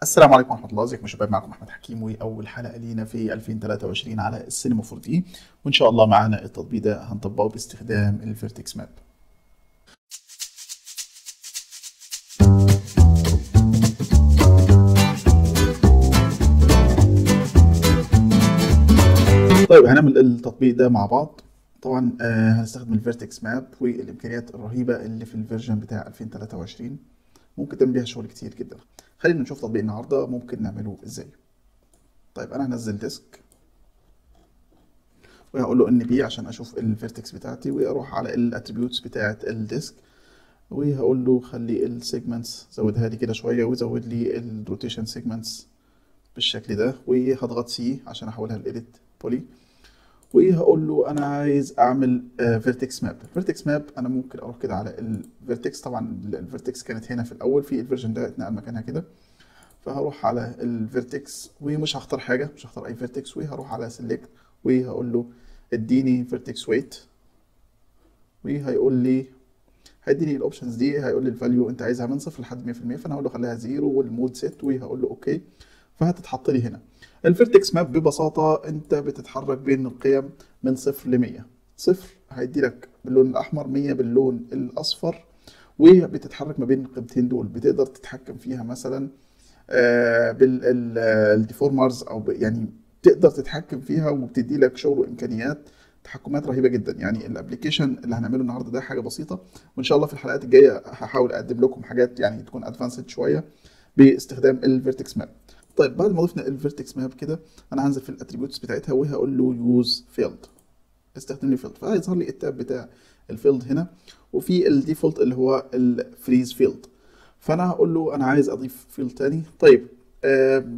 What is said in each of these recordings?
السلام عليكم ورحمة الله، ازيكم يا شباب؟ معكم احمد حكيم واول حلقة لينا في 2023 على السينما 4D، وان شاء الله معانا التطبيق ده هنطبقه باستخدام ال vertex map. طيب هنعمل التطبيق ده مع بعض. طبعا هنستخدم ال vertex map والامكانيات الرهيبة اللي في ال version بتاع 2023، ممكن تعمل بيها شغل كتير جدا. خلينا نشوف تطبيق النهارده ممكن نعمله ازاي. طيب انا هنزل disk وهقول له np عشان اشوف ال vertex بتاعتي، واروح على ال attributes بتاعه ال disk وهقول له خلي ال segments زودها لي كده شوية، وزود لي ال rotation segments بالشكل ده، وهضغط C عشان احولها ل edit poly، وهقول له انا عايز اعمل vertex map. ال vertex map انا ممكن اروح كده على ال vertex، طبعا ال vertex كانت هنا في الاول، في ال version ده اتنقل مكانها كده، فهروح على ال vertex ومش هختار حاجة، مش هختار اي vertex، وهروح على select وهقول له اديني vertex weight، وهيقول لي هيديني ال options دي، هيقول لي ال value انت عايزها من 0 لحد 100%، فانا هقول له خليها 0 وال mode set، وهقول له okay، فهتتحط لي هنا. ال vertex map ببساطة انت بتتحرك بين القيم من 0 ل 100، 0 هيدي لك باللون الاحمر، 100 باللون الاصفر، وبتتحرك ما بين القيمتين دول، بتقدر تتحكم فيها مثلا بال deformers او يعني تقدر تتحكم فيها، وبتدي لك شغل وامكانيات تحكمات رهيبة جدا. يعني ال application اللي هنعمله النهارده ده حاجة بسيطة، وان شاء الله في الحلقات الجاية هحاول اقدم لكم حاجات يعني تكون advanced شوية باستخدام ال vertex map. طيب بعد ما ضفنا ال vertex map كده، انا هنزل في ال attributes بتاعتها وهقول له use field، استخدم لي field، فهيظهر لي ال tab بتاع ال field هنا، وفي ال default اللي هو ال freeze field، فانا هقول له انا عايز اضيف field تاني. طيب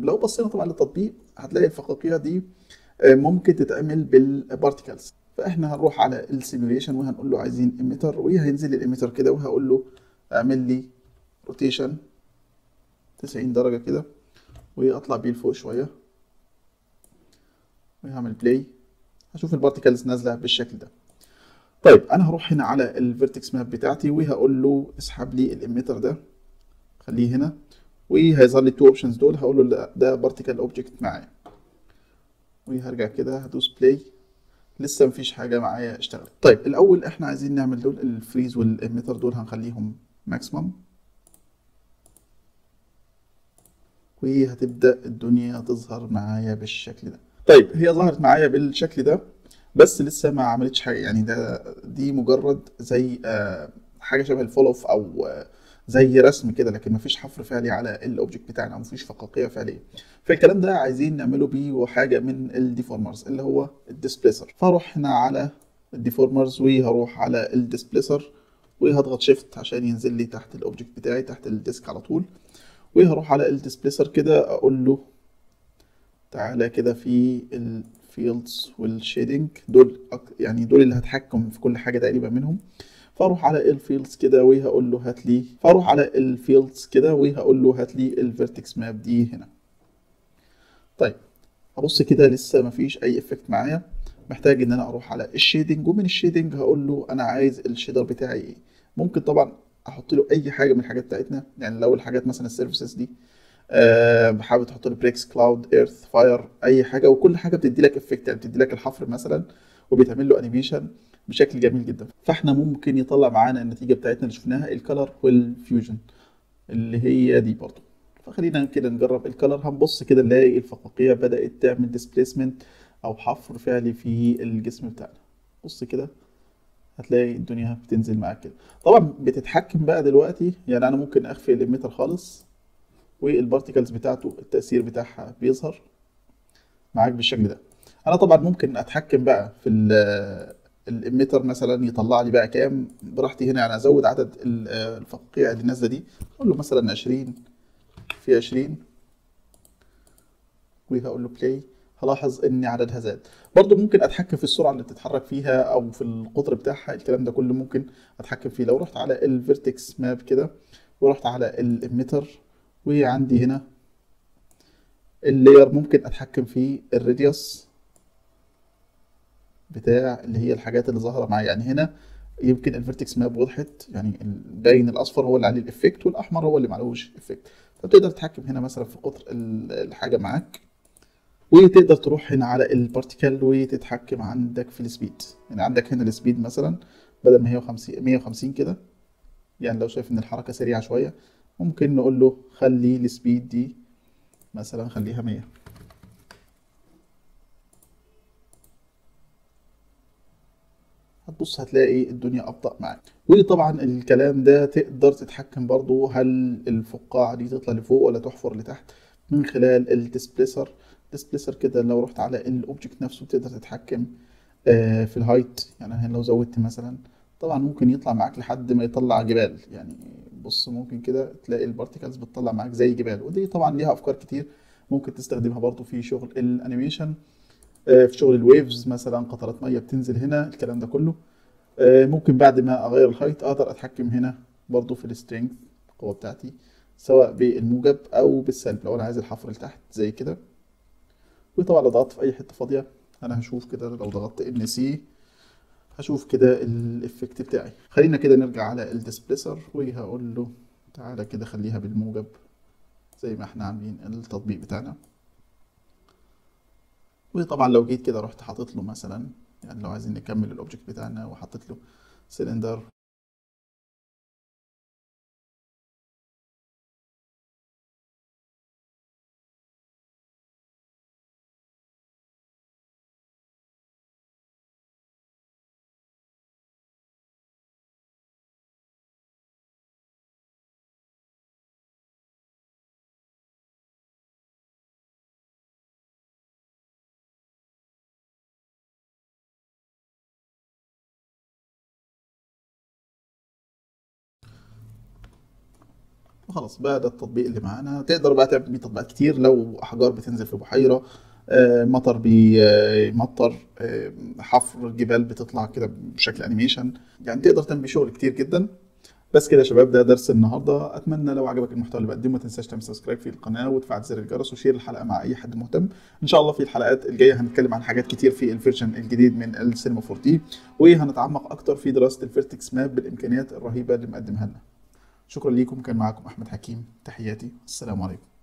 لو بصينا طبعا للتطبيق هتلاقي الفقاقيع دي ممكن تتعمل بال particles، فاحنا هنروح على ال simulation وهنقول له عايزين emitter، وهينزل لي ال emitter كده، وهقول له اعمل لي rotation 90 درجه كده، واطلع بيه لفوق شوية، وهعمل play، هشوف ال particles نازله بالشكل ده. طيب انا هروح هنا على ال vertex map بتاعتي وهقول له اسحب لي ال emitter ده، خليه هنا، وهيظهر لي ال two options دول، هقول له لا ده particle object معايا، وهرجع كده هدوس play، لسه مفيش حاجة معايا اشتغلت. طيب الاول احنا عايزين نعمل دول ال freeze وال emitter دول هنخليهم maximum، وهتبدأ الدنيا تظهر معايا بالشكل ده. طيب هي ظهرت معايا بالشكل ده، بس لسه ما عملتش حاجة، يعني دي مجرد زي حاجة شبه ال fall off او زي رسم كده، لكن ما فيش حفر فعلي على ال object بتاعنا، او ما فيش فقاقيع فعلية. فالكلام ده عايزين نعمله بيه حاجة من ال deformers اللي هو ال displacer، فاروح هنا على ال deformers وهروح على ال displacer، وهضغط shift عشان ينزل لي تحت ال object بتاعي تحت ال disk على طول، وهروح على ال displacer كده اقول له تعالى كده في ال fields وال shading دول، يعني دول اللي هتحكم في كل حاجة تقريبا منهم. فاروح على ال fields كده وهقول له هات لي، فاروح على ال fields كده وهقول له هات لي ال vertex map دي هنا. طيب ابص كده لسه مفيش اي effect معايا، محتاج ان انا اروح على ال shading، ومن ال shading هقول له انا عايز ال shader بتاعي ايه. ممكن طبعا احط له اي حاجة من الحاجات بتاعتنا، يعني لو الحاجات مثلا ال surfaces دي حابب تحط له bricks، cloud، earth، fire، اي حاجة، وكل حاجة بتدي لك effect، يعني بتدي لك الحفر مثلا وبيتعمل له animation بشكل جميل جدا. فاحنا ممكن يطلع معانا النتيجة بتاعتنا اللي شفناها ال color وال fusion اللي هي دي برضو. فخلينا كده نجرب ال color، هنبص كده نلاقي الفقاقيع بدات تعمل displacement او حفر فعلي في الجسم بتاعنا. بص كده هتلاقي الدنيا بتنزل معاك كده. طبعا بتتحكم بقى دلوقتي، يعني انا ممكن اخفي ال emitter خالص، وال particles بتاعته التأثير بتاعها بيظهر معاك بالشكل ده. انا طبعا ممكن اتحكم بقى في ال emitter مثلا، يطلع لي بقى كام براحتي هنا، يعني ازود عدد الفقاقيع اللي نازله دي، اقول له مثلا 20 في 20، وهقول له play، هلاحظ ان عددها زاد. برضو ممكن اتحكم في السرعة اللي بتتحرك فيها او في القطر بتاعها، الكلام ده كله ممكن اتحكم فيه. لو رحت على ال vertex map كده ورحت على ال emitter، وعندي هنا ال layer ممكن اتحكم في ال radius بتاع اللي هي الحاجات اللي ظاهره معايا. يعني هنا يمكن ال vertex map وضحت، يعني الباين الاصفر هو اللي عليه ال effect والاحمر هو اللي معلهوش effect. فبتقدر تتحكم هنا مثلا في قطر الحاجة معاك، وتقدر تروح هنا على ال particle وتتحكم عندك في ال speed. يعني عندك هنا ال speed مثلا بدل ما هي 150 كده، يعني لو شايف ان الحركة سريعة شوية ممكن نقول له خلي ال speed دي مثلا خليها 100. هتبص هتلاقي الدنيا ابطأ معاك. وطبعا الكلام ده تقدر تتحكم برضو هل الفقاعة دي تطلع لفوق ولا تحفر لتحت من خلال ال displacer. displacer كده لو رحت على ال object نفسه تقدر تتحكم في ال height. يعني هنا لو زودت مثلا طبعا ممكن يطلع معاك لحد ما يطلع جبال، يعني بص ممكن كده تلاقي ال particles بتطلع معاك زي جبال. ودي طبعا ليها افكار كتير ممكن تستخدمها برضو في شغل ال animation، في شغل ال waves مثلا، قطرات مية بتنزل هنا، الكلام ده كله. ممكن بعد ما اغير ال height اقدر اتحكم هنا برضو في ال strength، القوة بتاعتي، سواء بالموجب او بالسلب لو انا عايز الحفر لتحت زي كده. وطبعا لو ضغطت في اي حتة فاضية انا هشوف كده، لو ضغطت N C هشوف كده ال effect بتاعي. خلينا كده نرجع على ال displacer وهقول له تعالى كده خليها بالموجب زي ما احنا عاملين التطبيق بتاعنا. وطبعا لو جيت كده رحت حاطط له مثلا، يعني لو عايزين نكمل ال object بتاعنا وحطيت له سلندر وخلاص بقى ده التطبيق اللي معانا. تقدر بقى تعمل بيه تطبيقات كتير، لو احجار بتنزل في بحيرة، مطر بيمطر، حفر جبال بتطلع كده بشكل animation، يعني تقدر تعمل بيه شغل كتير جدا. بس كده يا شباب، ده درس النهارده. اتمنى لو عجبك المحتوى اللي بقدمه ما تنساش تعمل subscribe في القناة وتفعل زر الجرس و share الحلقة مع اي حد مهتم. ان شاء الله في الحلقات الجاية هنتكلم عن حاجات كتير في ال version الجديد من السينما 4D، وهنتعمق اكتر في دراسة ال vertex map بالامكانيات الرهيبة اللي مقدمها لنا. شكرا ليكم، كان معكم احمد حكيم، تحياتي، السلام عليكم.